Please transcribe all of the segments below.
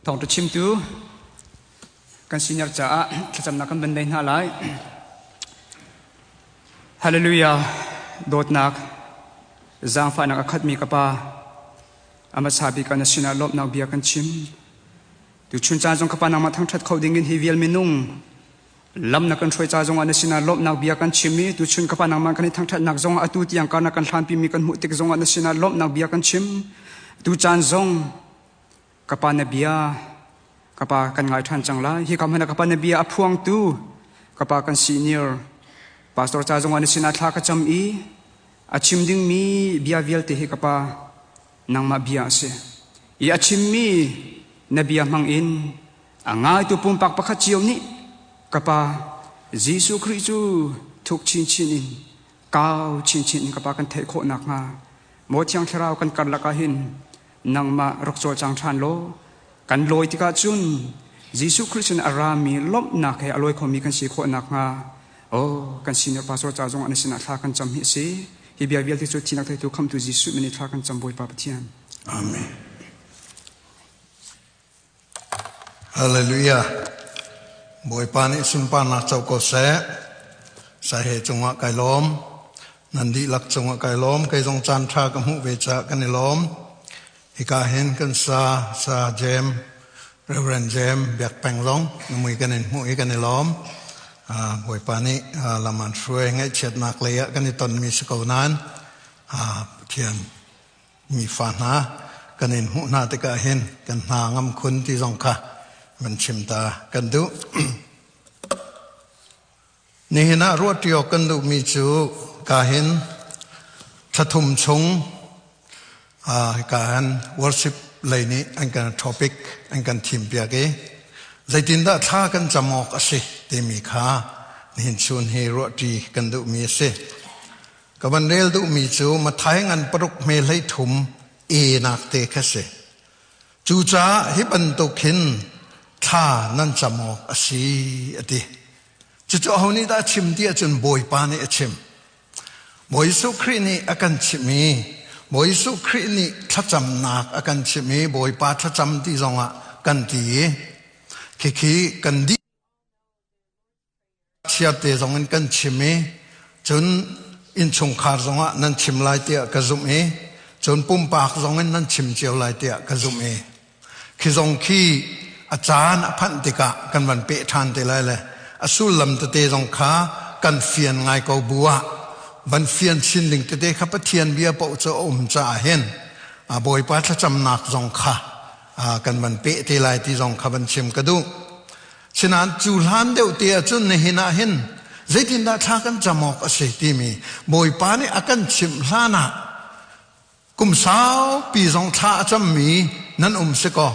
Thawngṭha chimtu kan senior caah thlacamnak kan van nei hna lai. Hallelujah! Dawtnak, zaangfahnak a khatmi ka Pa, a hmasa bik ah na sinah lawmhnak bia kan chim. Tuchun caan zong ka Pa nangmah thangṭhat kho dingin hi vial minung lam na kan hruai ca zongah na sinah lawmhnak bia kan chim i tuchun ka Pa nangmah kan i thangṭhatnak zong atu tiang kar na kan hlanpimi kan hmuh tik zongah na sinah lawmhnak bia kan chim. Tu caan zong Ka pa na bia ka pa kan ngai ṭhan cang lai. Hi ka hmanh ah ka pa na bia a phuangtu ka pa kan senior pastor ca zongah na sinah thla ka cam i a chim dingmi bia vialte hi ka pa nangmah bia a si. I a chimmi na bia hmang in a ngaitu pumpak pakhat cio nih ka pa Jesuh Khrih cu thuk chinchin in kau chinchin in ka pa kan theih khawh nakhnga maw Thiang Thlarau kan karlak ah hin nangmah rak cawlcang ṭhan law kan lawi tikah cun Jesuh Khrih sin a rami lawmhnak he a lawi khomi kan si khawh nakhnga oh kan senior pastor ca zong an sinah thla kan cam hi a si. Hi bia vialte cu thinak theitu khamtu Jesuh min i thla kan cam, Bawipa Pathian. Amen. Hallelujah. Bawipa nih sunparnak co ko seh. Sai he cungah kai lawm. Nan dihlak cungah kai lawm. Kei zong caan ṭha ka hmuh ve caah kan i lawm. Hika hin kan sa, sa Jem, Reverend Jem Biak Peng zong na mui kan in hmuh i kan i lawm. Bawipa nih lam an hruai, ngaihchiatnak lei ah kan i tonmi si ko nain Pathian mi fa hna kan in hmuh hna tikah hin kan hna ngam khun ti zong kha van chim ta kan duh. Nihin ah ruahṭi awk kan duhmi cu ka hin thlathum chung hika han worship lei nih an kan topic an kan thim piak i zeitindah thla kan cam awk a si timi kha nihin chun hi ruahṭi kan duhmi a si. Ka van rel duhmi cu Matthai ngan paruk hme hlei thum e nak te kha si. Cucaah hi bantuk hin thla nan cam awk a si a ti. Cucu aho nih dah a chim ti ahcun Bawipa nih a chim. Bawi Jesuh Khrih nih a kan chimh i Bawi Jesuh Khrih nih thlacamnak a kan chimh i Bawipa thlacam ti zongah kan ti i khikhi kan dih Chiarte zong in kan chim i cun innchungkhar zongah nan chim lai tiah ka zumh i cun pumpak zong in nan chim cio lai tiah ka zumh i khi zong khi a caan a phanh tikah kan van peh ṭhan te lai le a sullam tete zong kha kan fian ngai ko bu ah van fian chin ding tete kha Pathian bia paoh cu a um caah hin Bawipa thlacamnak zong kha kan van peh te lai ti zong kha van chim ka duh. Sinain cu hlan deuh te ahcun nihin ah hin zeitindah thla kan cam awk a si timi Bawipa nih a kan chimh hlan ah kum saupi zong thla a cammi nan um si kaw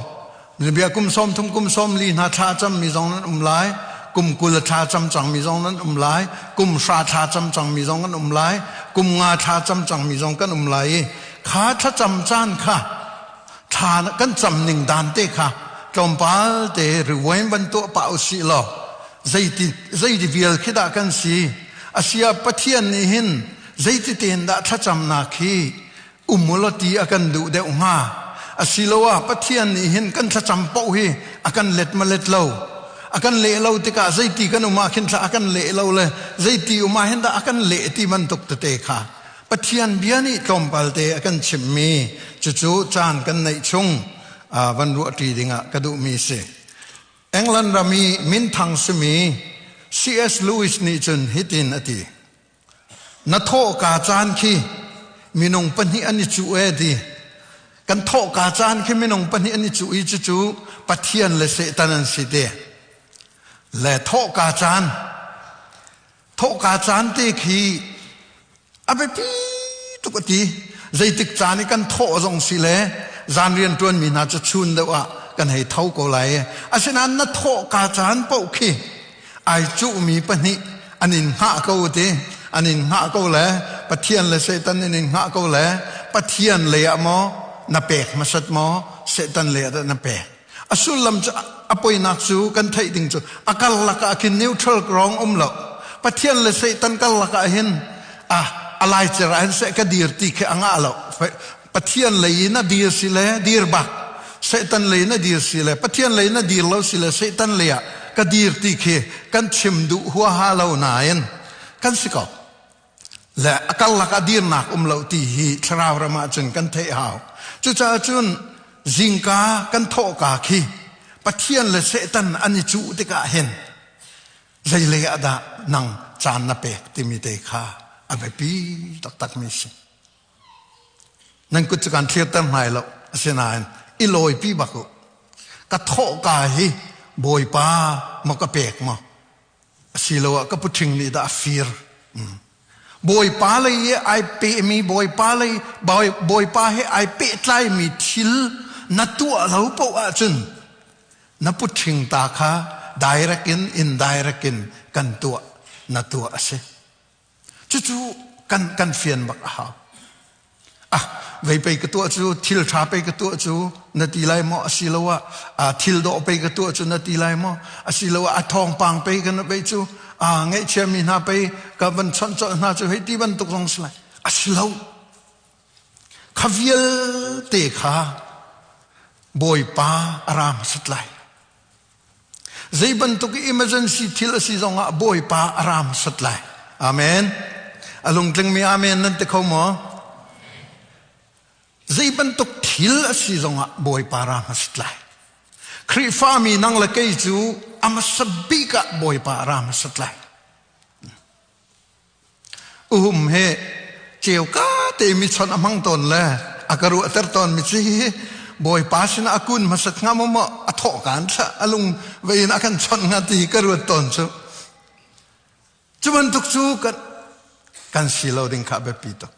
bia kum 30 kum 40 hna thla a cammi zong nan um lai, kum 20 thla cam cangmi zong nan um lai, kum 10 thla cam cangmi zong kan um lai, kum 5 thla cam cangmi zong kan um lai i kha thlacam caan kha thla kan cam ning dan te kha tlawmpal te riwain van tuah pah usih law zeiti zeiti vial khi dah kan si asia Pathian nih hin zeiti tein dah thlacamnak hi umulaw ti a kan duh deuh hnga asiloah Pathian nih hin kan thlacam paoh hi a kan let ma let lo a kan leh lo tikah zeiti kan um ah khin thla a kan leh lo le zeiti um ah hin dah a kan leh ti bantuk tete kha Pathian bia nih tlawmpal te a kan chimhmi cucu caan kan neih chung van ruahṭi dingah ka duhmi si. England ram i minthang simi C.S. Lewis nih cun hitin a ti. Na thawhka caan khi minung pahnih an i cuh e ti. Kan thawhka caan khi minung pahnih an i cuh i cucu Pathian le Satan an si te. Le thawhka caan Thawhka caan te khi a biapi tuk a ti. Zeitik caan i kan thawh zong si le zan rian ṭuanmi hna cu chun deuh ah kan hei tho ko lai. Asinain na thawhka caan paoh khi ai cuhmi pahnih an in hngah ko ti. An in hngah ko le Pathian le Satan in in hngah ko le Pathian lei ah maw na pek hmasat maw Satan lei ah dah na pek. A sullam cu a poinak cu kan theih ding cu a karlak ah khin neutral ground um lo. Pathian le Satan karlak ah hin a a laicer ah hin seh ka dir ti khi a ngah lo. Pathian lei in a dir si le dir bak. Satan lei na dir si le Pathian lei na dir lo si le Satan lei ah ka dir ti khi kan chim duh huaha lo nain kan si ko. Le a karlak ah dirnak um lo ti hi thlarau ram ah cun kan theih hau. Cucaah cun zingka kan thawhka khi Pathian le Satan an i cuh tikah hin zeilei ah dah nang caan na pek timi te kha a biapi taktakmi si. Nan kut cu kan thlirter hnai lo. Asinain i lawipi bak u. Ka thawhka hi Bawipa maw ka pek maw? Asiloah ka puṭhing nih dah a fir? Bawipa lei i ai pehmi Bawipa lei Bawipa he ai pehtlaimi thil na tuah lo paoh ahcun na puṭhing ta kha direct in indirect in kan tuah na tuah a si. Cucu kan kan fian bak a hau. Ah, vei pei ka tuah cu thil ṭha pei ka tuah cu na ti lai maw asiloah thil dawh pei ka tuah cu na ti lai maw asiloah a thawngpang pei kan pei cu ngaihchiami hna pei ka van chawnh colh hna cu hei ti bantuk zong si lai a si lo kha vialte kha Bawipa a ra hmasat lai Zei bantuk emergency thil a si zongah Bawipa a ra hmasat lai. Amen. A lungtlingmi amen nan ti kho maw? Zei bantuk thil a si zongah Bawipa ra hmasat lai. Khrihfami nang le kei cu a hmasa bik ah Bawipa a ra hmasat lai. Uhum he ceuka te mi chon a hmang tawn le a ka ruahter tawn mi cu hi Bawipa sinah a kun hmasat hnga maw maw a thawh kaan thla a lung vei in a kan chawnh hnga ti ka ruat tawn cu. Cu bantuk cu kan kan si lo ding kha biapi tuk.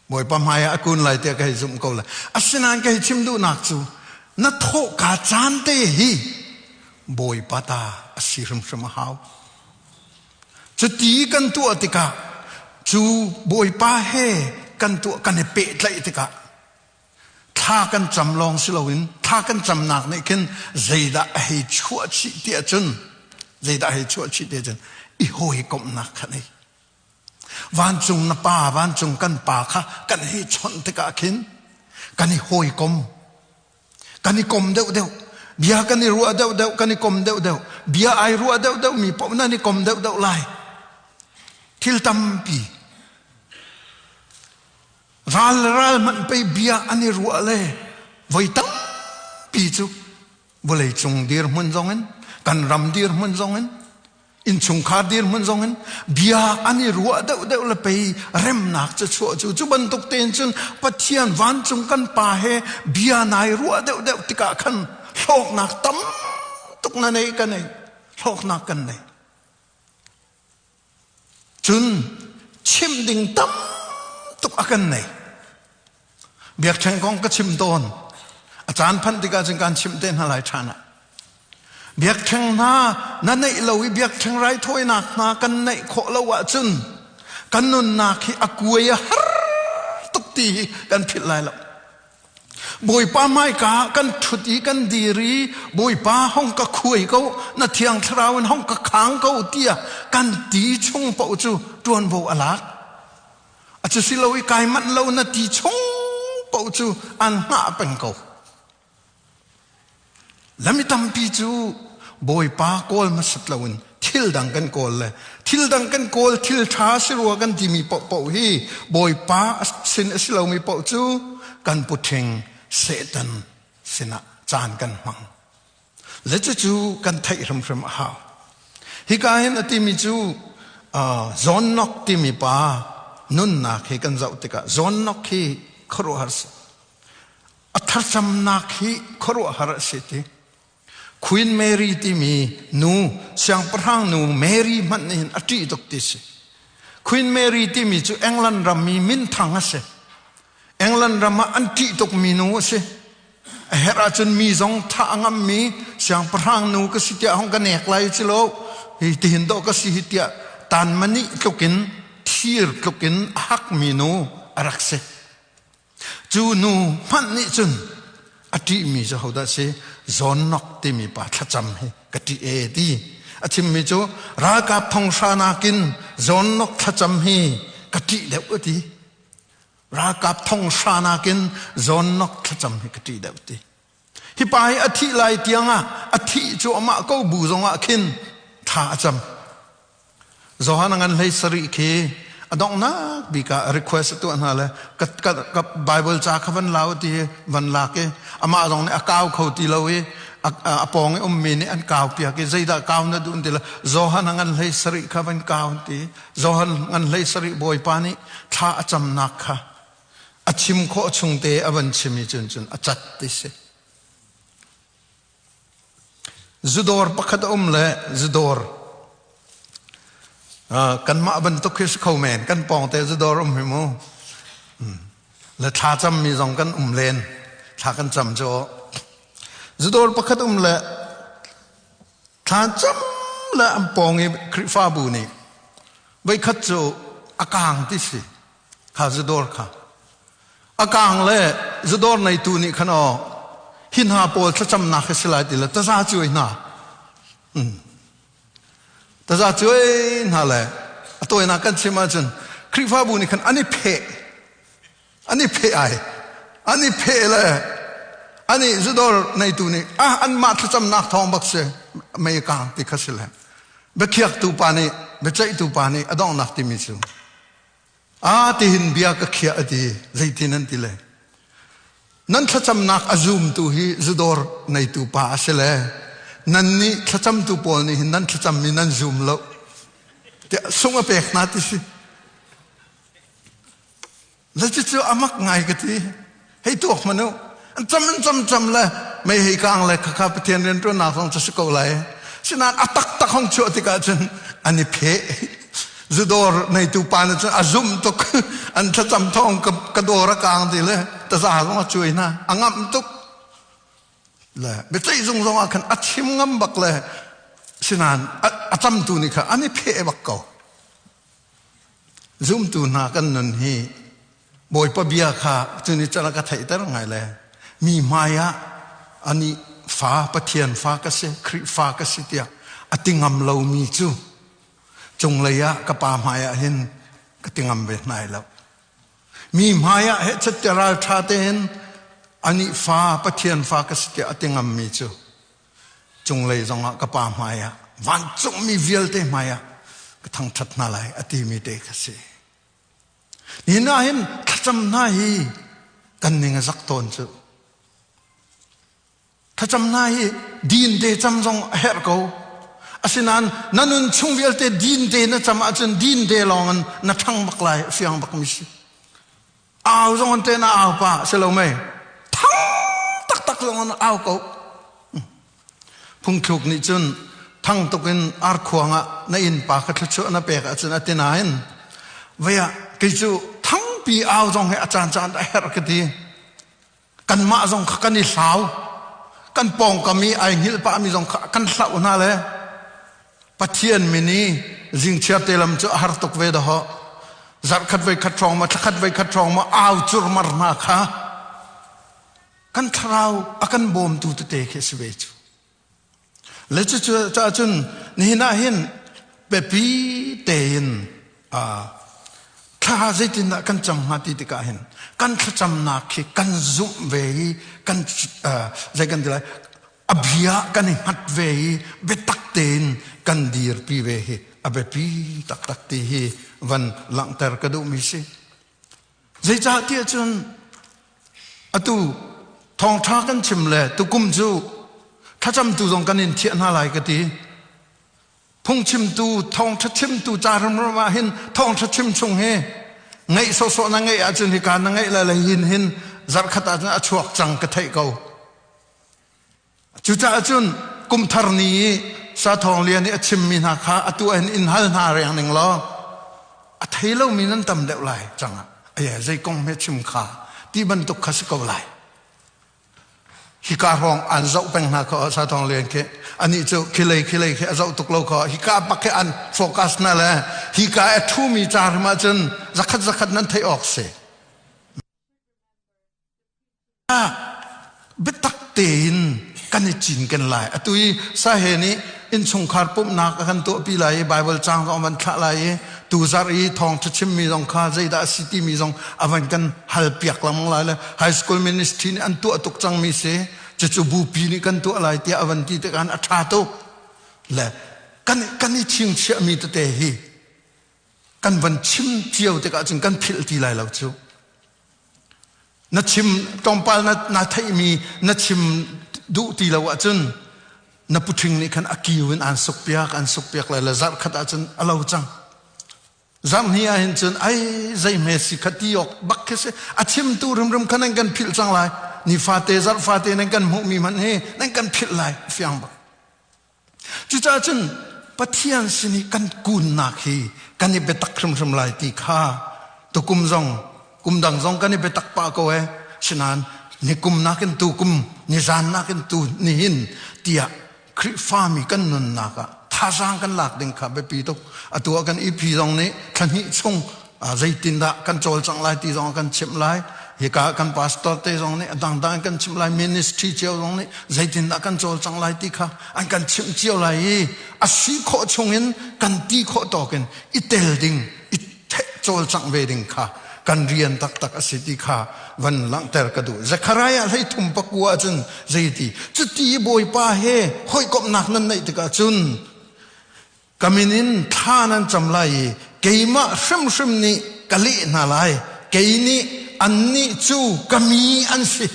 Bawipa hmai ah a kun lai tiah ka hei zumh ko lai. Asinain ka hei chim duhnak cu na thawhka caan te hi Bawipa ta a si hrimhrim a hau. Cuti kan tuah tikah cu Bawipa he kan tuah kan i pehtlaih tikah thla kan cam lawng si loin thla kan camnak nih khin zeidah a hei chuah chih ti ahcun zeidah a hei chuah chih ti ahcun i hawikomhnak kha nei. Vancung na pa, vancung kan pa kha kan hei chawnh tikah khin kan i hawikom. Kan i kom deuhdeuh. Bia kan i ruah deuhdeuh, kan i kom deuhdeuh. Bia ai ruah deuhdeuh mi paoh nan i kom deuhdeuh lai. Thil tampi. Ral le ral hmanh pei bia an i ruah le voi tampi cu vawleicung dirhmun zongin kan ram dirhmun zongin innchungkhar dirhmun zongin bia an i ruah deuhdeuh le pei remnak cu chuah cu cu bantuk tein cun Pathian vancung kan pa he bia nai ruah deuhdeuh tikah khan hlawknak tam tuk na nei ka nei hlawknak kan nei Cun chimh ding tam tuk a kan nei. Biakṭheng kong ka chim tawn. A caan phanh tikah cun kaan chimh te hna lai ṭhan ah. Biakṭheng hna na neih lo i biakṭheng raithawinak hna kan neih khawh lo ahcun kan nunnak hi a kuai a har tuk ti hi kan philh lai lo. Bawipa hmaika ah kan ṭhut i kan dir i Bawipa hong ka khuai ko, na thiang thlarau in hong ka khang ko tiah kan ti chung paoh cu ṭuanvo a lak. A cu si lo i kai manh lo na ti chung paoh cu an hngah peng ko. Lami tampi cu Bawipa kawl hmasat loin thil dang kan kawl le thil dang kan kawl thil ṭha si rua kan timi paohpaoh hi Bawipa sin a si lomi paoh cu kan puṭhing Satan sinah caan kan hmang. Le cucu kan theih hrimhrim a hau. Hika hin a timi cu John Knox timi pa nunnak hi kan zoh tikah John Knox hi khuaruahhar si. A thlacamnak hi khuaruahhar a si ti. Queen Mary timi nu, siangpahrang nu Mary hmanh nih hin a ṭih tuk ti si. Queen Mary timi cu England ram mi minthang a si. England ram ah an ṭih tukmi nu a si. A herh ahcun mi zong thah a ngammi siangpahrang nu ka si tiah hong ka nek lai ci lo. Hi tihin dawh ka si hi tiah tanmani tlukin thir tlukin a hakmi nu a rak si. Cu nu hmanh nih cun a ṭihmi cu hodah si? Zawnnok timi pa thlacam hi ka ṭih e ti. A chimmi cu ralkap thonghra nakin zawnnok thlacam hi ka ṭih deuh a ti. Ralkap thonghra nakin zawnnok thlacam hi ka ṭih deuh ti. Hi pa hi a thih lai tiangah a thih cu amah ko bu zongah khin thla a cam. Johan a ngan hlei sarih khi a donghnak bik ah request a tuah hna le ka, ka, ka Bible ca kha van lau ti van lak i amah zong nih a kau kho ti lo i a, a pawng i ummi nih an kau piak i zeidah kau na duh ti le Johan a ngan hlei sarih kha van kau ti Johan ngan hlei sarih Bawipa nih thla a camnak kha a chim khawh chung te a van chim i cun cun a cat ti si. Zudawr pakhat a um le zudawr kanmah bantuk khi si kho men kan pawngte zudawr um hi mu le thla cammi zong kan um len thla kan cam cu zudawr pakhat um le thla cam le an pawng i Khrihfabu nih voikhat cu a kang ti si kha zudawr kha A kang le zudawr neitu nih khan aw hi hna pawl thlacamnak hi si lai ti le taza cuai hna. Taza cuai hna le a tawinak kan chim ahcun Khrihfabu nih khan an i pheh. An i pheh ai. An i pheh le ani zudawr neitu nih ah anmah thlacamnak thawng bak si mei kang ti kha si le biakhiaktu pa nih biaceihtu pa nih a donghnak timi cu A tihin bia ka khiah a ti. Zeitin an ti le? Nan thlacamnak a zumtu hi zudawr neitu pa a si le nan nih thlacamtu pawl nih hin nan thlacammi nan zum lo tiah sung a pek hna ti si. Le cucu a mak ngai ka ti. Hei tuak hmanh u. An cam an cam cam le mei hei kang le khakha Pathian rianṭuannak zong cu si ko lai. Sinain a taktak hong chuah tikah cun an i pheh. Zudawr neitu pa nih cun a zumh tuk. An thlacam thawng ka dawr a kang ti le taza zong a cuai hna. A ngamh tuk. Le biaceih zung zong ah khan a chim ngam bak le sinain a camtu nih khan an i pheh bak ko. Zumtu hna kan nun hi Bawipa bia kha cun i cala ka theihter ngai le mi hmai ah ani fa Pathian fa ka si Khrihfa ka si tiah a ti ngam lomi cu cunglei ah ka pa hmai ah hin ka ti ngam ve hnai lo. Mi hmai ah hehchet te ralṭha tein ani fa Pathian fa ka si tiah a ti ngammi cu cunglei zongah ka pa hmai ah vancungmi vialte hmai ah ka thangṭhat hna lai a timi te kha si. Nihin ah hin thlacam hna hi kan ning a zak tawn cu. Thlacam hna hi din te cam zong a herh ko. Asinain na nun chung vialte din te na cam ahcun din te lawng in na ṭhang bak lai a fiang bak mi si. Au zong an te na au pa si lo mei. Thang taktak zong in au ko. Phungthluk nih cun thang tuk in arkhuang ah na innpa kha thluachuah na pek ahcun a ti nain vei ah kei cu thangpi au zong hi a caancaan a herh ka ti. Kanmah zong kha kan i hlau. Kan pawngkam i ai hngilh pahmi zong kha kan hlauh hna le Pathian min i zingchiar te lam cu a har tuk ve dahawh. Zarhkhat voi khat hrawng maw thlakhat voi khat hrawng maw au curmar hna kha kan thlarau a kan bawmtu tete khi a si ve cu. Le cucu caah cun nihin ah hin biapi tein thla zeitindah kan cam hnga ti tikah hin kan thlacamnak khi kan zumh ve i kan zei kan ti lai a bia kan i hngat ve i biatak tein kan dirpi ve hi a biapi taktak ti hi van langhter ka duhmi si. Zeicahtiah cun atu thawngṭha kan chim le tukum cu thlacamtu zong kan in thiah hna lai ka ti. Phungchimtu, thawngṭha chimtu ca hrimhrim ah hin thawngṭha chim chung hi ngeih sawhsawh na ngeih ahcun hika na ngeih lai le hin hin zarhkhat ahcun a chuak cang ka theih ko. Cucaah cun kumthar ni i Sa Thawng Lian i a chimmi hna kha atu ah hin in hal hna reng ning law a thei lomi nan tam deuh lai cangah aye zei kong hme chim kha ti bantuk kha si ko lai. Hika hrawng an zoh peng hna kha Sa Thawng Lian khi anih cu khilei khilei khi a zoh tuk lo kha hika bak khi an focus na le hika a ṭhumi ca hrim ahcun zakhat zakhat nan theih awk si. Biatak tein kan i cinken lai. Atu i Sahe nih innchungkhar pumhnak a kan tuahpi lai i Baibal caang zong a van thlah lai i tuzarh i thawngṭha chimmi zong kha zeidah a si timi zong a van kan halpiak lengmang lai le high school ministry nih an tuah tuk cangmi si. Cucu bupi nih kan tuah lai tiah a van ti tikah a ṭha tuk. Le kan kan i chingchiahmi tete hi kan van chim cio tikah cun kan philh ti lai lo cu. Na chim tlawmpal na na theihmi na chim duh ti lo ahcun na puṭhing nih khan a kiu in aan sukpiak an sukpiak lai le zarh khat ahcun a lo cang. Zarhhnih ah hin cun ai zeihme si kha ti awk bak khi si a chimtu hrimhrim kha nan kan philh cang lai nifate zarh fate nan kan hmuhmi hmanh hi nan kan philh lai fiang bak cucaah cun Pathian sin i kan kunnak hi kan i biatak hrimhrim lai ti kha tukum zong kum dang zong kan i biatak pah ko e sinain ni kum nakin tu kum ni zan nakin tu nihin tiah Khrihfami kan nunnak ah thazaang kan lak ding kha biapi tuk. Atu ah kan EP zong nih thla hnih chung zeitindah kan cawlcangh lai ti zong kan chimh lai. Hika kan pastor te zong nih a dangdang kan chimh lai, ministry cio zong nih zeitindah kan cawlcangh lai ti kha an kan chimh cio lai i a si khawh chungin kan ti khawh tawk in i tel ding, i cawlcangh ve ding kha kan rian taktak a si ti kha van langhter ka duh. Zekhariah hlei thum pakua ahcun zeiti cuti Bawipa he hawikomhnak nan neih tikah cun ka min in thla nan cam lai i keimah hrimhrim nih ka leh hna lai kei nih annih cu ka mi an si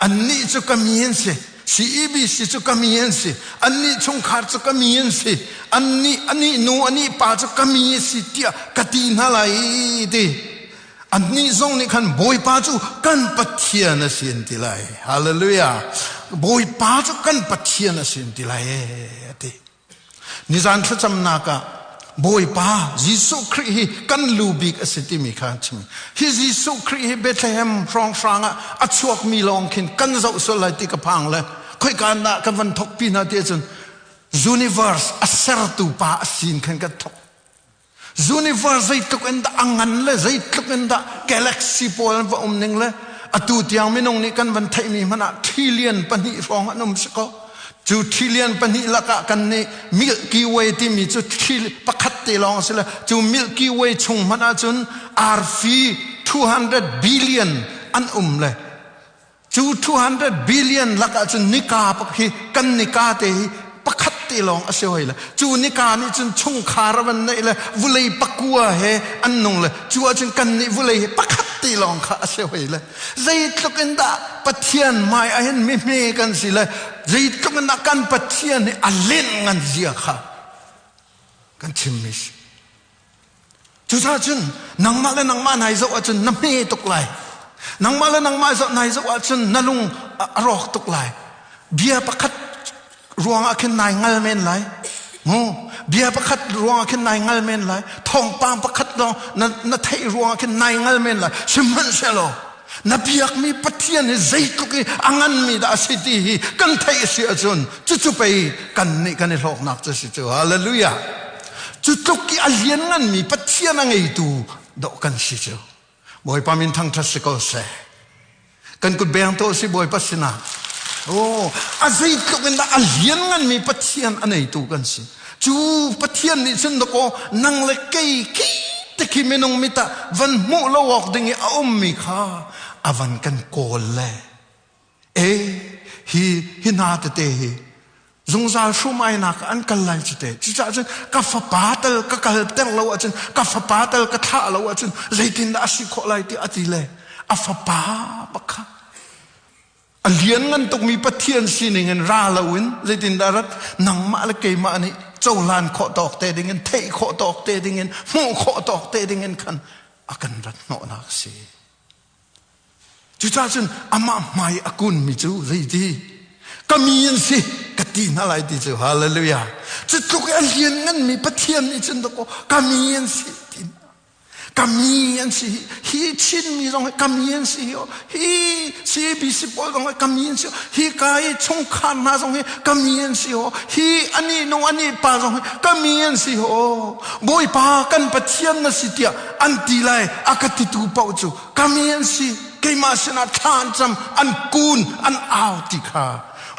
Annih cu ka mi an si. CEBC cu ka mi an si. Annih chungkhar cu ka mi an si. Annih anih nu anih pa cu ka mi a si tiah ka ti hna lai ti. Annih zong nih khan Bawipa cu kan Pathian a si an ti lai. Hallelujah. Bawipa cu kan Pathian a si an ti lai a ti. Nizan thlacamnak ah Bawipa Jesuh Khrih hi kan lu bik a si timi kha chim. Hi Jesuh Khrih hi Bethlehem hrawnghrang ah a chuakmi lawng khin kan zoh sual lai ti ka phang le khoika dah kan van thok pi hna ti ahcun universe a sertu pa a sin khan kan thok. Universe zeitluk in dah a ngan le zeitluk in dah galaxy pawl an va um ning le atu tiang minung nih kan van theihmi hmanh ah trillion pahnih hrawng an um si ko. Cu trillion pahnih lakah kan nih Milky Way timi cu pakhat te lawng a si le cu Milky Way chung hmanh ahcun arfi 200 billion an um le Cu 200 billion lakah cun nika hi kan nika te hi pakhat te lawng a si hoi le cu nika nih cun chungkhar a van neih le vulei pakua he an nung le cu ahcun kan nih vulei hi pakhat te lawng kha a si hoi le zeitluk in dah Pathian hmai ah hin mihme kan si le zeitluk in dah kan Pathian hi a linh ngan zia kha kan chimmi si. Cucaah cun nangmah le nangmah nai zoh ahcun na hme tuk lai. Nangmah le nangmah zoh nai zoh ahcun na lung a rawk tuk lai. Bia pakhat ruangah khin nai ngal men lai. Mu bia pakhat ruangah khin nai ngal men lai. Thawngpang pakhat lawng na, na theih ruangah khin nai ngal men lai. Sihmanhsehlaw na biakmi Pathian hi zeitluk i a nganmi dah a si ti hi kan theih a si ahcun cucu pei kan nih kan i hlawknak cu si cu. Hallelujah. Cu tluk i a liannganmi Pathian a ngeitu dawh kan si cu. Bawipa min thangṭhat si ko seh. Kan kut beng to si Bawipa sinah. Oh, a zeitluk in dah a liannganmi Pathian a neitu kan si. Cu Pathian nih cun dakaw nang le kei khi te khi minung mit ah van hmuh lo awk ding i a ummi kha a van kan kawl le e hi hi hna tete hi zungzal hrumainak an kal lai cu te cucaah cun ka fapa tal ka kal ter lo ahcun ka fapa tal ka thlah lo ahcun zeitindah a si khawh lai ti a ti le a fapa bak kha a lianngan tukmi Pathian sining in ra loin zeitindah rat nangmah le keimah nih cohlan khawh tawk te ding in theih khawh tawk te ding in hmuh khawh tawk te ding in khan a kan rat hnawhnak a si. Cucaah cun amah hmai a kunmi cu zeiti ka mi an si ka ti hna lai ti cu hallelujah cu tluk i a liannganmi Pathian nih cun dakaw ka mi an si ti ka mi an si hi Chinmi zong hi ka mi an si hi hi CBC pawl zong hi ka mi an si hi ka i chungkhar hna zong hi ka mi an si ho hi ani nu ani pa zong hi ka mi an si ho Bawipa kan Pathian na si tiah an ti lai a ka titu paoh cu ka mi an si keimah sinah thla an cam an kun an au ti kha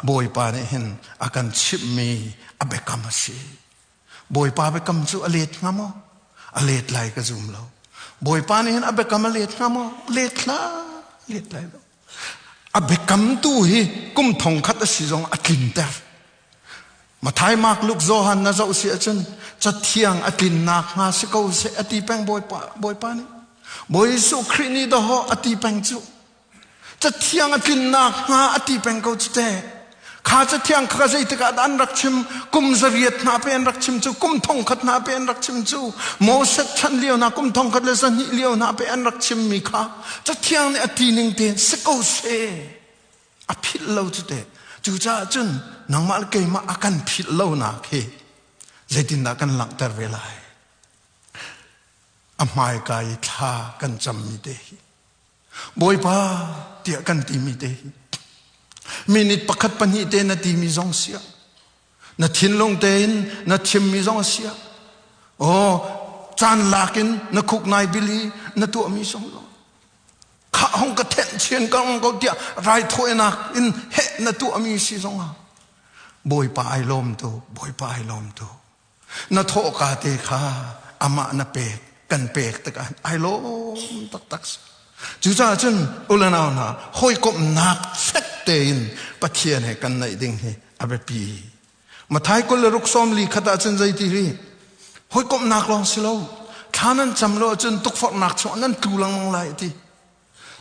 Bawipa nih hin a kan chimhmi a biakam a si Bawipa biakam cu a let hnga maw a let lai ka zum lo Bawipa nih hin a biakam a let hnga maw let hlah let lai lo. A biakam tu hi kum thong khat a si zong a tlinter. Mathai, Mark, Luke, Johan na zoh si ahcun cathiang a tlinnak hnga si ko seh a ti peng Bawipa, Bawipa nih. Bawi Jesuh Khrih nih dawhawh a ti peng cu. Cathiang a tlinnak hnga a ti peng ko cu teh. Kha cathiang kha zeitik ah dah an rak chim? Kum zariat hna pe an rak chim cu, kum thongkhat hna pe an rak chim cu, Moses chan lio hna kum thongkhat le zahnih lio hna pe an rak chimmi kha cathiang nih a ti ning tein si ko seh. A philh lo cu teh. Cucaah cun nangmah le keimah a kan philh lonak hi zeitindah kan langhter ve lai? A hmaika i thla kan cammi te hi Bawipa tiah kan timi te hi minute pakhat pahnih te na timi zong sia na thinlung tein na chimmi zong sia oh caan lakin na khuk nai bili na tuahmi zong lo kha hong ka thenh chian ka ong ko tiah raithawinak in he na tuahmi si zong ah Bawipa ai lawm tu Bawipa ai lawm tu Na thawhka te kha amah na pek kan pek tikah ai lawm taktak si. Cucaah cun ulanau hna hawikomhnak fek tein Pathian he kan naih ding hi a biapi. Mathai 26 sawmli khat ah cun zeiti ri hawikomhnak lawng si lo thla nan cam lo ahcun tukforhnak chungah nan tlu lengmang lai ti.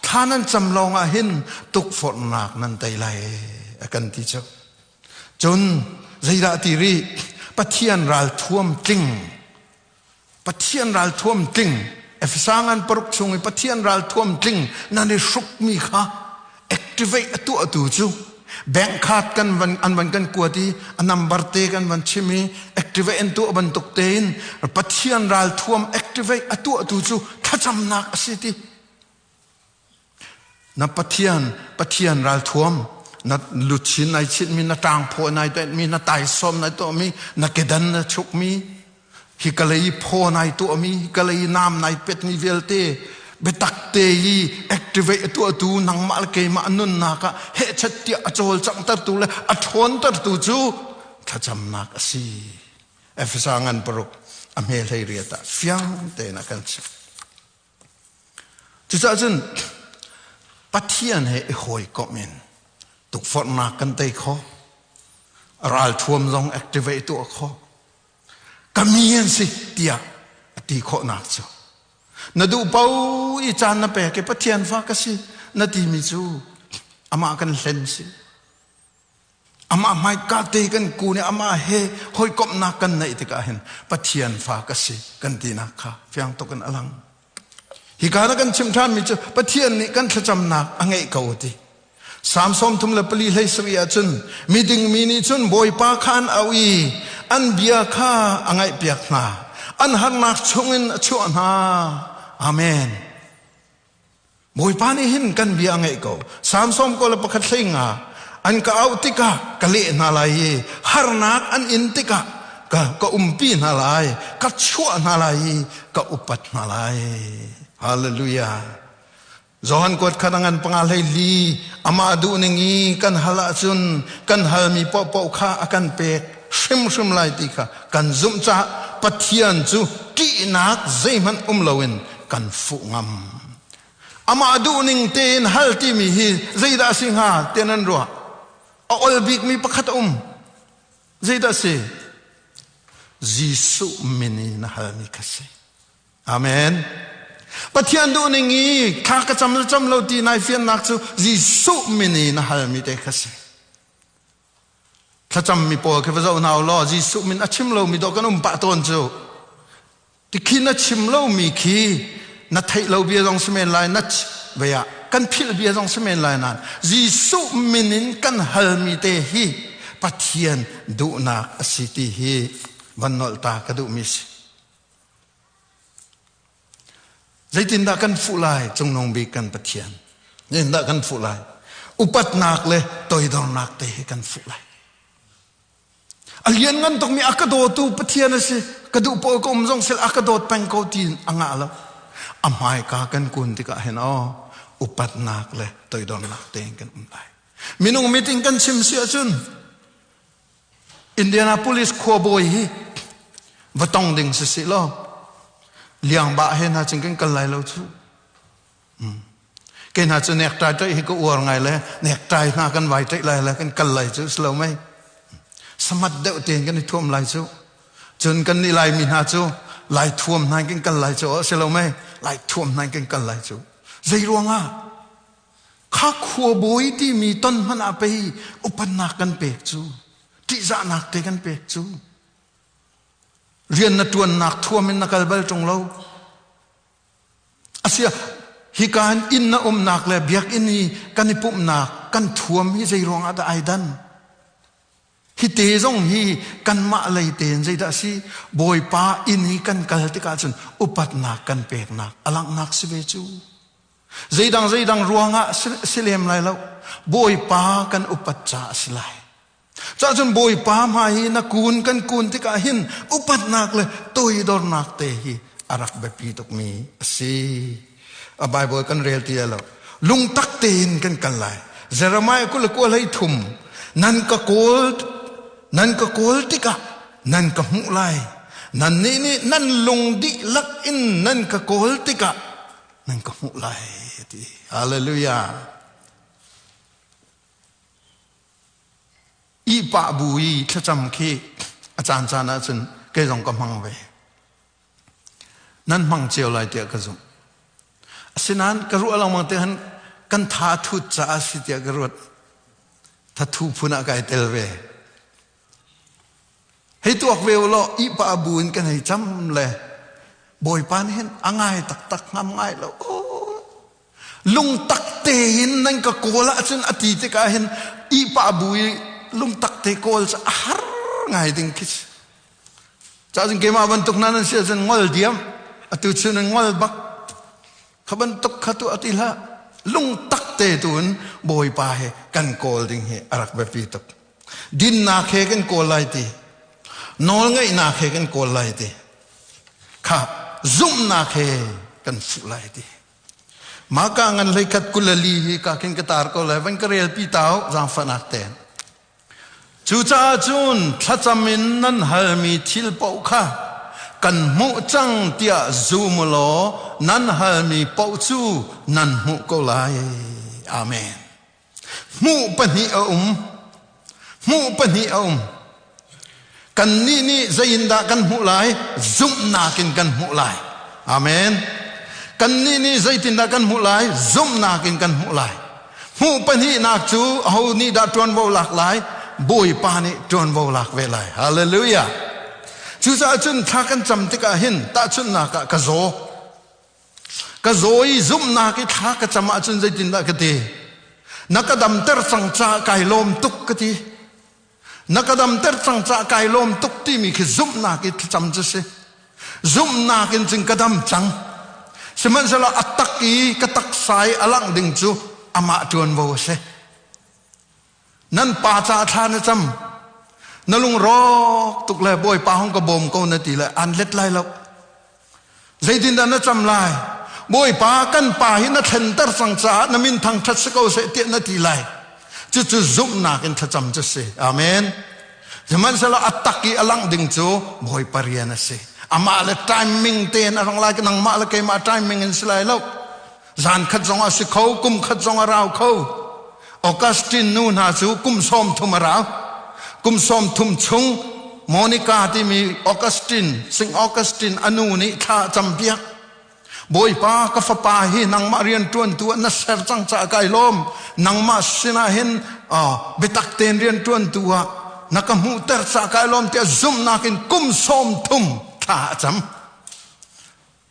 Thla nan cam lawng ah hin tukforhnak nan tei lai a kan ti cu. Cun zeidah ti rih? Pathian ralthuam tling. Pathian ralthuam tling. Efesa ngan paruk chung i Pathian ralthuam tling nan i hrukmi kha activate a tuahtu cu bank card kan van an van kan kuat i a number te kan van chim i activate an tuah bantuk tein Pathian ralthuam activate a tuahtu cu thlacamnak a si ti. Na Pathian, Pathian ralthuam, na luchin nai chinhmi, na ṭangphaw nai toihmi, na taisawm nai tuahmi, na kedan na chukmi, hi ka lei phaw nai tuahmi, hi ka lei nam nai petmi vialte biatak te i activate a tuahtu nangmah le keimah nunnak ah hehchat tiah a cawlcanghtertu le a ṭhawntertu cu thlacamnak a si. Efesa ngan paruk a hme hlei riat ah fiang tein a kan chimh. Cucaah cun Pathian he i hawikomh in tukforhnak kan tei kho. Ralthuam zong activate tuah kho. Ka mi an si tiah a ti khawhnak cu. Na duh po i caan na pek i Pathian fa ka si na timi cu amah kan hlen si. Amah hmaika te kan kun i amah he hawikomhnak kan neih tikah hin Pathian fa ka si kan tinak kha fiang tuk in a lang. Hika na kan chim ṭhanmi cu Pathian nih kan thlacamnak a ngeih ko ti. Salm 34 hlei sarih ah cun miding mi nih cun Bawipa kha an auh i an bia kha a ngaihpiak hna. An harnak chungin a chuah hna. Amen. Bawipa nih hin kan bia a ngaih ko. Samsom ko le pakhat hlei nga an ka auh tikah ka leh hna lai i harnak an in tikah ka, ka umpi hna lai, ka chuah hna lai i ka upat hna lai. Hallelujah. Johan kuat khat ngan panga hlei li amah duh ning i kan hal ahcun kan halmi paohpaoh kha a kan pek hrimhrim lai ti kha kan zumh caah Pathian cu ṭihnak zeihmanh um loin kan fuh ngam. Amah duhning tein hal timi hi zeidah a si hnga tiah nan ruah? A ol bikmi pakhat a um. Zeidah a si? Jesuh min in na halmi kha si. Amen. Pathian duhning i thla ka cam le cam lo ti nai fiannak cu Jesuh min i na halmi te kha si. Thlacammi pawl khi va zoh hna u law Jesuh min a chim lomi dawh kan um pah tawn cu. Tikhi na chim lomi khi na theih lo bia zong si men lai na vei ah kan philh bia zong si men lai nain Jesuh min in kan halmi te hi Pathian duhnak a si ti hi van nolh ta ka duhmi si. Zeitindah kan fuh lai cungnung bik kan Pathian? Zeitindah kan fuh lai? Upatnak le toidornak te hi kan fuh lai. A lianngan tukmi a ka dawtu Pathian a si. Ka duh pawl ka um zong sel a ka dawt peng ko ti a ngah lo. A hmaika kan kun tikah hin aw upatnak le toidornak tein kan um lai. Minung meeting kan chim si ahcun Indianapolis khuabawi hi va tong ding si sih law liang bah he hna cun kan kal lai lo cu. Ke hna cu necktie ṭaih hi ka uar ngai le necktie hna kan vai ṭaih lai le kan kal lai cu si lo mei. Samat deuh tein kan i thuam lai cu. Cun kan nih Laimi hna cu lai thuam hna in kan kal lai cu si lo mei. Lai thuam hna in kan kal lai cu. Zei ruangah? Kha khuabawi timi ton hmanh ah pei upannak kan pek cu. Ṭihzahnak te kan pek cu. Rian na ṭuannak thuam in na kal bal ṭung lo. Asia hika hin inn na umnak le biakinn i kan i pumhnak kan thuam hi zei ruangah dah ai dan? Hi te zong hi kanmah lei tein zeidah a si? Bawipa inn i kan kal tikah cun upatnak kan peknak a langhnak si ve cu. Zeidang zeidang ruangah si lem lai lo. Bawipa kan upat caah a si lai. Cahcun Bawipa hmai hi na kun kan kun tikah hin upatnak le toidornak te hi a rak biapi tukmi a si. A Bible kan rel ti lo. Lungtak tein kan kal lai. Jeremiah 23 nan ka kawl nan ka kawl tikah nan ka hmuh lai. Nannih nih nan lung dihlak in nan ka kawl tikah nan ka hmuh lai ti. Hallelujah. Ihpah bu i thlacam khi a caancaan ahcun kei zong ka hmang ve. Nan hmang cio lai tiah ka zumh. Asinain ka ruah lengmang te han kan tha thut caah si tiah ka ruat. Thathu phun ah kai tel ve. Hei tuak ve u law ihpah bu in kan hei cam le Bawipa nih hin a ngai taktak ngam ngai lo. Lungtak tein nan ka kawl ahcun a ti tikah hin ihpah bu i lungtak te kawl cu a har ngai ding khi si. Cahcun keimah bantuk hna nan si ahcun ngol diam. Atu chun in ngol bak. Kha bantuk kha tu ati hlah. Lungtak te tu in Bawipa he kan kawl ding hi a rak biapi tuk. Dinnak he kan kawl lai ti. Nawlngaihnak he kan kawl lai ti. Kha zumhnak he kan fuh lai ti. Mah ka ngan hleikhat 24 hi ka khin ka tar ko lai van ka rel pi tau zaangfahnak te. Cucaah cun thlacam in nan halmi thil paoh kha kan hmuh cang tiah zum u law nan halmi paoh cu nan hmuh ko lai. Amen. Hmuh pahnih a um. Hmuh pahnih a um. Kannih nih zeiindah kan hmuh lai? Zumhnak in kan hmuh lai. Amen. Kannih nih zeitindah kan hmuh lai? Zumhnak in kan hmuh lai. Hmuh pahnihnak cu aho nih dah ṭuanvo lak lai? Bawipa nih ṭuanvo lak ve lai. Hallelujah. Cucaah cun thla kan cam tikah hin tahchunhnak ah ka zaw. Ka zaw i zumhnak i thla ka cam ahcun zeitindah ka ti? Na ka damter cang caah kai lawm tuk ka ti. Na ka damter cang caah kai lawm tuk timi khi zumhnak i thlacam cu si. Zumhnak in cun ka dam cang. Sihmanhsehlaw a tak i ka taksa i a langh ding cu amah ṭuanvo a si. Nan pa caah thla na cam. Na lungrawk tuk le Bawipa hong ka bawm ko na ti le an let lai lo. Zeitindah na cam lai? Bawipa kan pa hi na thlenter cang caah na min thangṭhat si ko seh tiah na ti lai. Cucu zumhnak in thlacam cu si. Amen. Sihmanhsehlaw a tak i a langh ding cu Bawipa rian a si. Amah le timing tein a rang lai nangmah le keimah timing in si lai lo. Zan khat zong a si kho, kum khat zong a rau kho. Augustine nu hna cu kum 30 a rau. Kum 30 chung Monica timi Augustine, St. Augustine a nu nih thla a campiak. Bawipa ka fapa hi nangmah rian ṭuantu ah na ser cang caah kai lawm. Nangmah sinah hin biatak tein rian ṭuantu ah na ka hmuhter caah kai lawm tiah zumhnak in kum 30 thla a cam.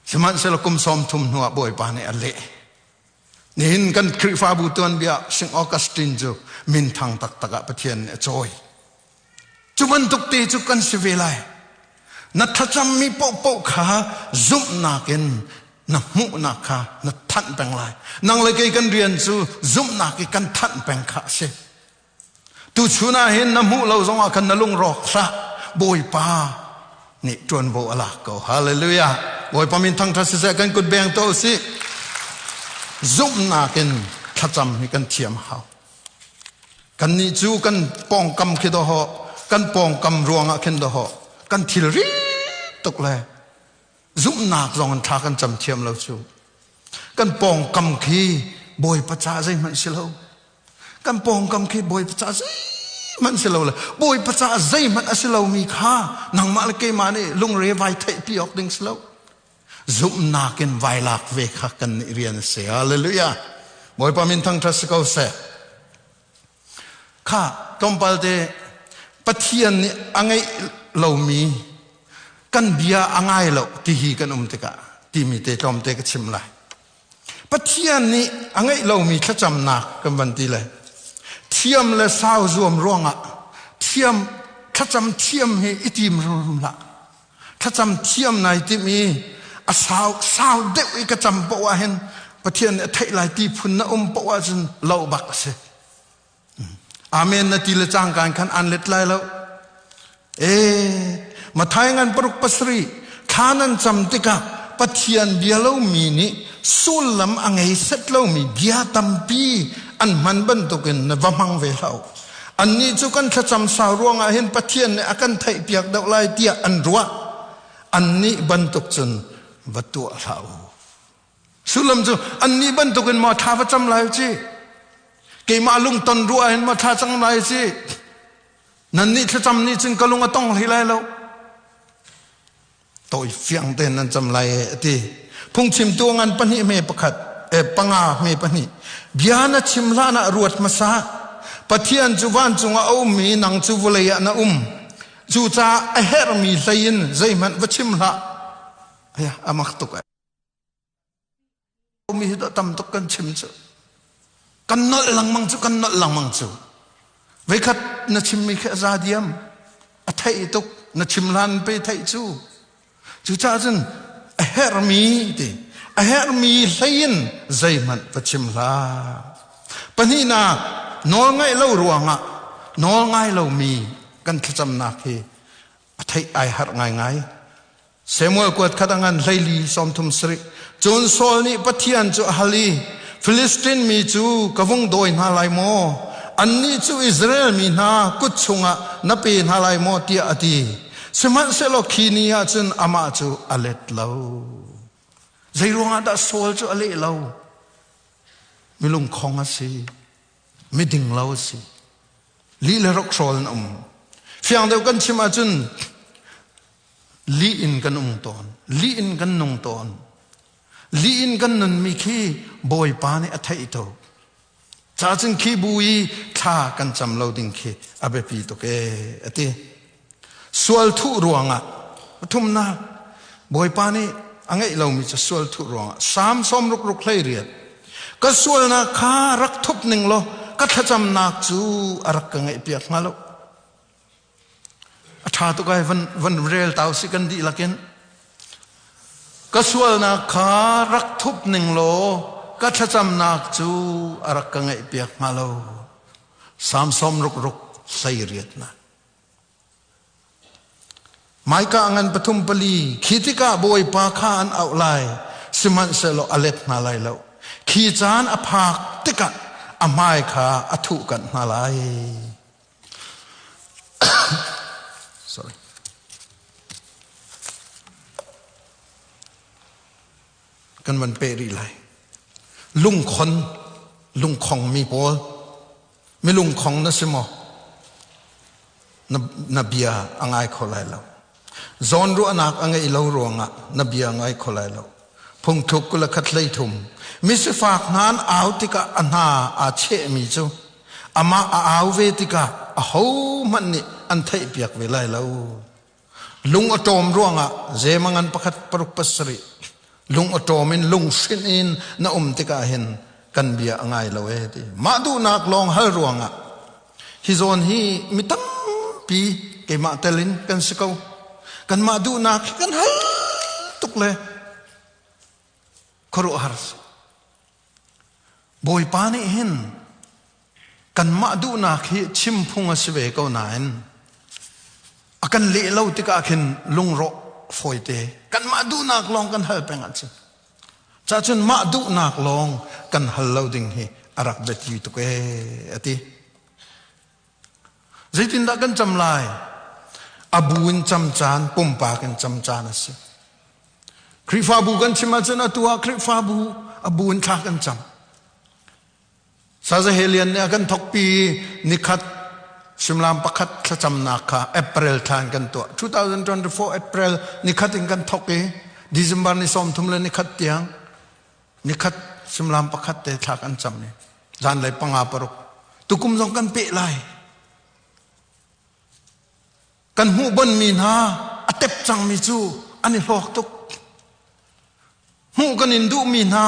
Sihmanhsehlaw kum 30 hnuah Bawipa nih a leh. Nihin kan Khrihfabu tuanbia St. Augustine cu minthang taktak ah Pathian nih a cawi. Cu bantuk te cu kan si ve lai. Na thlacammi paohpaoh kha zumhnak in na hmuhnak kha na thanh peng lai. Nang le kei kan rian cu zumhnak i kan thanh peng kha a si. Tuchun ah hin na hmuh lo zongah khan na lungrawk hlah. Bawipa nih ṭuanvo a lak ko. Hallelujah. Bawipa min thangṭhat siseh kan kut beng to usih. Zumhnak in thlacam hi kan thiam hau. Kannih cu kan pawngkam khi dawhawh, kan pawngkam ruangah khin dawhawh, kan thilri tuk le zumhnak zong in thla kan cam thiam lo cu. Kan pawngkam khi Bawipa ca zeihmanh si lo. Kan pawngkam khi Bawipa ca zeihmanh si lo le Bawipa ca zeihmanh a si lomi kha nangmah le keimah nih lungre vai theihpi awk ding si lo. Zumhnak in vai lak ve kha kan nih rian a si. Hallelujah. Bawipa min thangṭhat si ko seh. Kha tlawmpal te Pathian nih a ngeih lomi kan bia a ngai lo ti hi kan um tikah timi te tlawmte ka chim lai. Pathian nih a ngeih lomi thlacamnak kan van ti le thiam le sau zuam ruangah thiam thlacam thiam hi i tim rum hlah. Thlacam thiam nai timh i a sau sau deuh i ka cam poah ah hin Pathian nih a theih lai ti phun na um poah ahcun lo bak a si. Amen na ti le cangka in khan an let lai lo. Ee, Mathai ngan paruk pasarih thla nan cam tikah Pathian bia lomi nih sullam a ngei set lomi bia tampi an hman bantukin na va hmang ve hlah u. Annih cu kan thlacam sau ruangah hin Pathian nih a kan theihpiak deuh lai tiah an ruah. Annih bantuk cun va tuah hlah u. Sullam cu annih bantukin maw thla va cam lai u ci? Keimah lungton ruah hin maw thla cang lai ci? Nannih thlacam nih cun ka lung a tong hlei lai lo. Tawi fiang tein nan cam lai e a ti. Phungchimtu ngan pahnih hme pakhat e panga hme pahnih. Bia na chim hlan ah ruat hmasa. Pathian cu vancung ah a um i nang cu vawlei ah na um. Cucaah a herhmi hlei in zeihmanh va chim hlah. Aya, a mak tuk ai. Mi hi tam tuk kan chim cu. Kan nolh lengmang cu, kan nolh lengmang cu. Veikhat na chimmi khi a za diam. A theih tuk. Na chim hlan pe theih cu. Cucaah cun a herhmi ti a herhmi hlei in zeihmanh va chim hlah. Pahnihnak, nawl ngaih lo ruangah nawl ngai lomi kan thlacamnak hi a theih ai harh ngaingai. Samuel kuat khat a ngan 14 30. Cun Saul nih Pathian cu a hal i, Filistin mi cu ka vung dawi hna lai maw? Annih cu Israel mi hna kut chungah na pe hna lai maw? tiah a ti. Sihmanhsehlaw khi ni ah cun amah cu a let lo. Zeiruangah dah Saul cu a leh lo? Milungkhong a si. Miding lo a si. Lih le rokhrawl in a um. Fiang deuh kan chim ahcun Lih in kan um tawn. Lih in kan nung tawn. Lih in kan nunmi khi Bawipa nih a theih tuk. Cacun khi bu i thla kan cam lo ding khi a biapi tuk ee a ti. Sual thuh ruangah pathumnak Bawipa nih a ngeih lomi cu sual thuh ruangah Salm sawm ruk ruk hlei riat ka sualnak kha rak thup ning law ka thlacamnak cu a rak ka ngaihpiak hnga lo. A ṭha tuk ai van, van rel tau si kan dihlak in. Ka sualnak kha rak thup ning law ka thlacamnak cu a rak ka ngaihpiak hnga lo. Salm sawm ruk ruk hlei riatnak. Maika ngan pathum pali khi tikah Bawipa kha an auh lai sihmanhsehlaw a let hna lai lo. Khi caan a phak tikah a hmai kha a thuh kanh hna lai. Sorry. Kan van peh rih lai. Lungkhon, lungkhong mi pawl, mi lungkhong na si maw? Na, na bia a ngai kho lai lo. Zawn ruahnak a ngeih lo ruangah na bia ngai kho lai lo. Phungthluk 23 hlei thum. Misifak hna an au tikah a hna aa chehmi cu amah a au ve tikah ahohmanh nih an theihpiak ve lai lo. Lung a ṭawm ruangah zemangan pakhat paruk pasarih lung a ṭawm in lunghrinh in na um tikah hin kan bia a ngai lo ee ti. Mah duhnak lawng hal ruangah hi zawn hi mi tampi keimah tel in kan si ko. Kanmah duhnak hi kan hal tuk le khuaruahhar si. Bawipa nih hin kanmah duhnak hi chim phung a si ve ko nain a kan leh lo tikah khin lungrawh fawite kanmah duhnak lawng kan hal peng ahcun cacun mah duhnak lawng kan hal lo ding hi a rak biapi tuk ee a ti. Zeitindah kan cam lai? A bu in cam caan, pumpak in cam caan a si. Khrihfabu kan chim ahcun atu ah Khrihfabu a bu in thla kan cam. Sazahelian nih a kan thokpi nikhat suimilam pakhat thlacamnak kha April thla in kan tuah. 2024 April nikhat in kan thok i December ni 30 le nikhat tiang nikhat suimilam pakhat te thla kan cam i zanlei panga paruk tukum zong kan peh lai. Kan hmuh bonmi hna a tep cangmi cu an i hlawk tuk. Hmuh kan in duhmi hna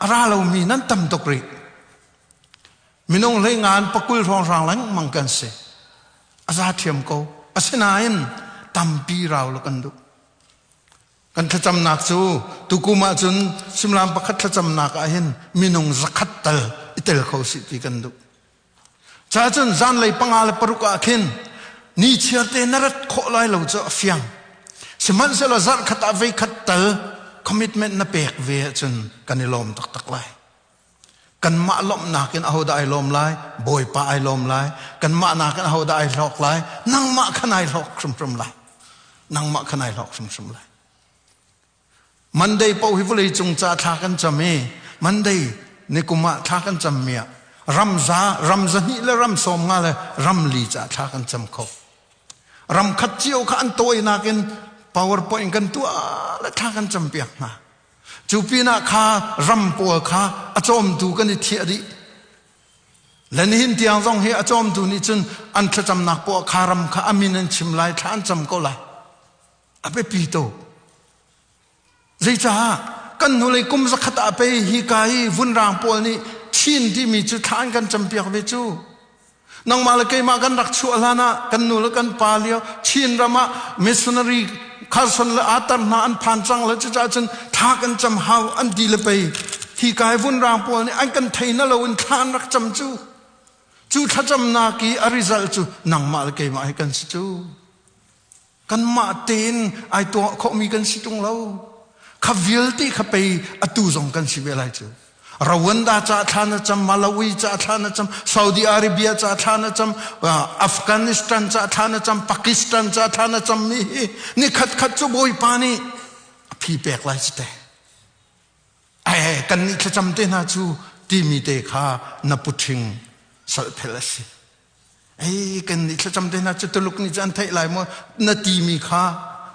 a ra lomi nan tam tuk rih. Minung hlei ngan pakul hrawnghrang lengmang kan si. A za ṭhiam ko. Asinain tampi rau lo kan duh. Kan thlacamnak cu tukum ahcun suimilam pakhat thlacamnak ah hin minung zakhat tal i tel kho sih ti kan duh. Cacun zanlei panga le paruk ah khin ni chiarte na rat khawh lai lo cu a fiang. Sihmanhsehlaw zarh khat ah voi khat tal commitment na pek ve ahcun kan i lawm taktak lai. Kanmah lawmhnak in ahodah ai lawm lai? Bawipa ai lawm lai. Kanmah nakin ahodah ai hlawk lai? Nangmah khan ai hlawk hrimhrim lai. Nangmah khan ai hlawk hrimhrim lai. Monday paoh hi vawlei cung ca thla kan cam i Monday nikum ah thla kan cam mi ah ram za ram zahnih le ram sawm nga le ram li ca thla kan cam kho. Ram khat cio kha an tawinak in PowerPoint kan tuah le thla kan cam piak hna. Cu pinah kha ram pawl kha a cawmtu kan i thiah dih. Le nihin tiang zong hi a cawmtu nih cun an thlacamnak poah kha ram kha a min an chim lai thla an cam ko lai. A biapi tuk. Zeicah kan hnulei kum zakhat ah pei hi ka hi vunrang pawl nih Chin timi cu thla an kan campiak ve cu. Nangmah le keimah kan rak chuah hlan ah kan nu le kan pa lio Chin ram ah missionary Carson le Atar hna an phan cang le cucaah cun thla kan cam hau an ti le pei hi ka hi vunrang pawl nih an kan thei na lo in thla an rak cam cu. Cu thlacamnak i a result cu nangmah le keimah hi kan si cu. Kanmah tein ai tuah khawhmi kan si tung lo. Kha vialte kha pei atu zong kan si ve lai cu. Rwanda ca thla na cam, Malawi ca thla na cam, Saudi Arabia ca thla na cam, Afghanistan ca thla na cam, Pakistan ca thla na cam mi hi ni khat khat cu Bawipa nih a phi pek lai cu te. Ai kan nih thlacam te hna cu timi te kha na puṭhing salphel a si. Ei kan nih thlacam te hna cu Tuluk nih cu an theih lai maw na timi kha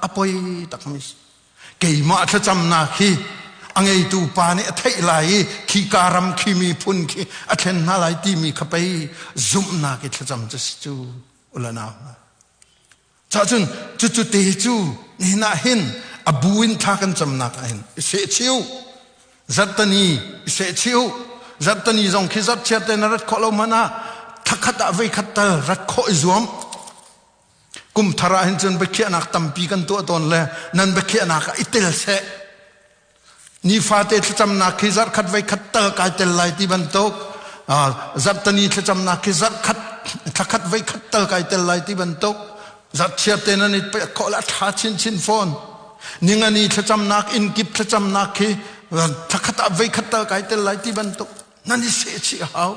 a poi takmi si. Keimah thlacamnak hi a ngeitu pa nih a theih lai i khi ka ram khi miphun khi a thlen hna lai timi kha pei zumhnak i thlacam cu si cu ulanau hna. Cahcun cucu te cu nihin ah hin a bu in thla kan camnak ah hin i sehchih zarhtani i sehchih zarhtani zong khi zarhchiar te na rat khawh lo hmanh ah thlakhat ah voikhat tal rat khawh i zuam kum thar ah hin cun biakhiahnak tampi kan tuah tawn le nan biakhiahnak ah i tel seh Nifate thlacamnak khi zarhkhat voikhat tal kai tel lai ti bantuk zarhtani thlacamnak khi zarhkhat thlakhat voikhat tal kai tel lai ti bantuk zarhchiar te nan i pek khawh la ṭha chinchin fawn ningani thlacamnak innkip thlacamnak khi thlakhat ah voikhat tal kai tel lai ti bantuk nan i sehchih hau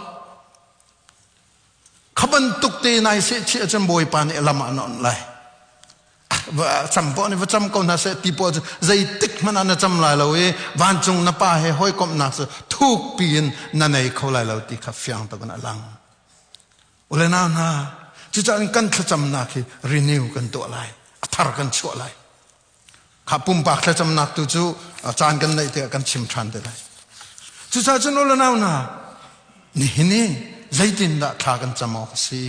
kha bantuk te nai sehchih ahcun Bawipa nih lam ah na onh lai cam poh nih va cam ko hna seh ti poh cu zeitik hmanh ah na cam lai lo i vancung na pa he hawikomhnak cu thuk piin na nei kho lai lo ti kha fiang tak in a lang ule nau hna cucaah kan thlacamnak hi renew kan tuah lai a thar kan chuah lai kha pumpak thlacamnak tu cu caan kan neih tikah kan chim ṭhan te lai cucaah cun ule nau hna nihin i zeitindah thla kan cam awk a si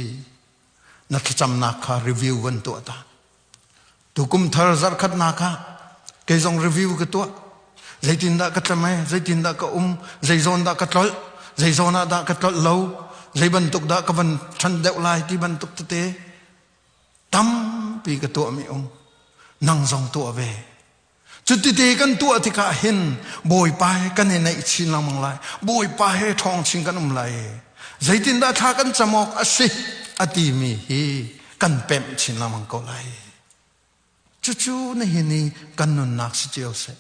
Na thlacamnak kha review van tuah ta. Tukum thar zarhkhatnak ah kei zong review ka tuah. Zeitindah ka tlam ai, zeitindah ka um, zei zawn dah ka tlolh, zei zawn ah dah ka tlolh lo, zei bantuk dah ka van ṭhan deuh lai ti bantuk tete tampi ka tuahmi um. Nang zong tuah ve. Cutite kan tuah tikah hin Bawipa he kan i naih chin lengmang lai. Bawipa he ṭhawng chin kan um lai. Zeitindah thla kan cam awk a si a timi hi kan pemh chin lengmang ko lai. Cucu nihin i kan nunnak si cio seh.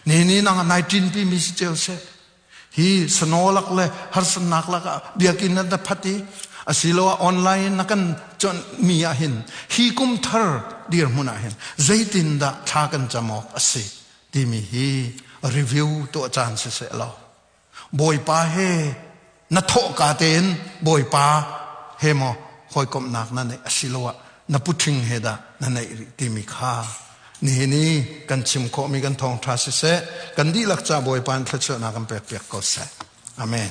Nihin i nang nai ṭinpimi si cio seh. Hi snow lak le harsatnak lakah biakinn na phat i asiloah online in na kan chawnh mi ah hin hi kum thar dirhmun ah hin zeitindah thla kan cam awk a si timi hi review tuah caan si seh law Bawipa he Na thawhka tein Bawipa he maw hawikomhnak na neih asiloah na puṭhing he dah na neih rih timi kha nihin i kan chim khawhmi kan thawngṭha siseh, kan dihlak ca Bawipa in thluachuahnak kan pekpiak ko seh. Amen.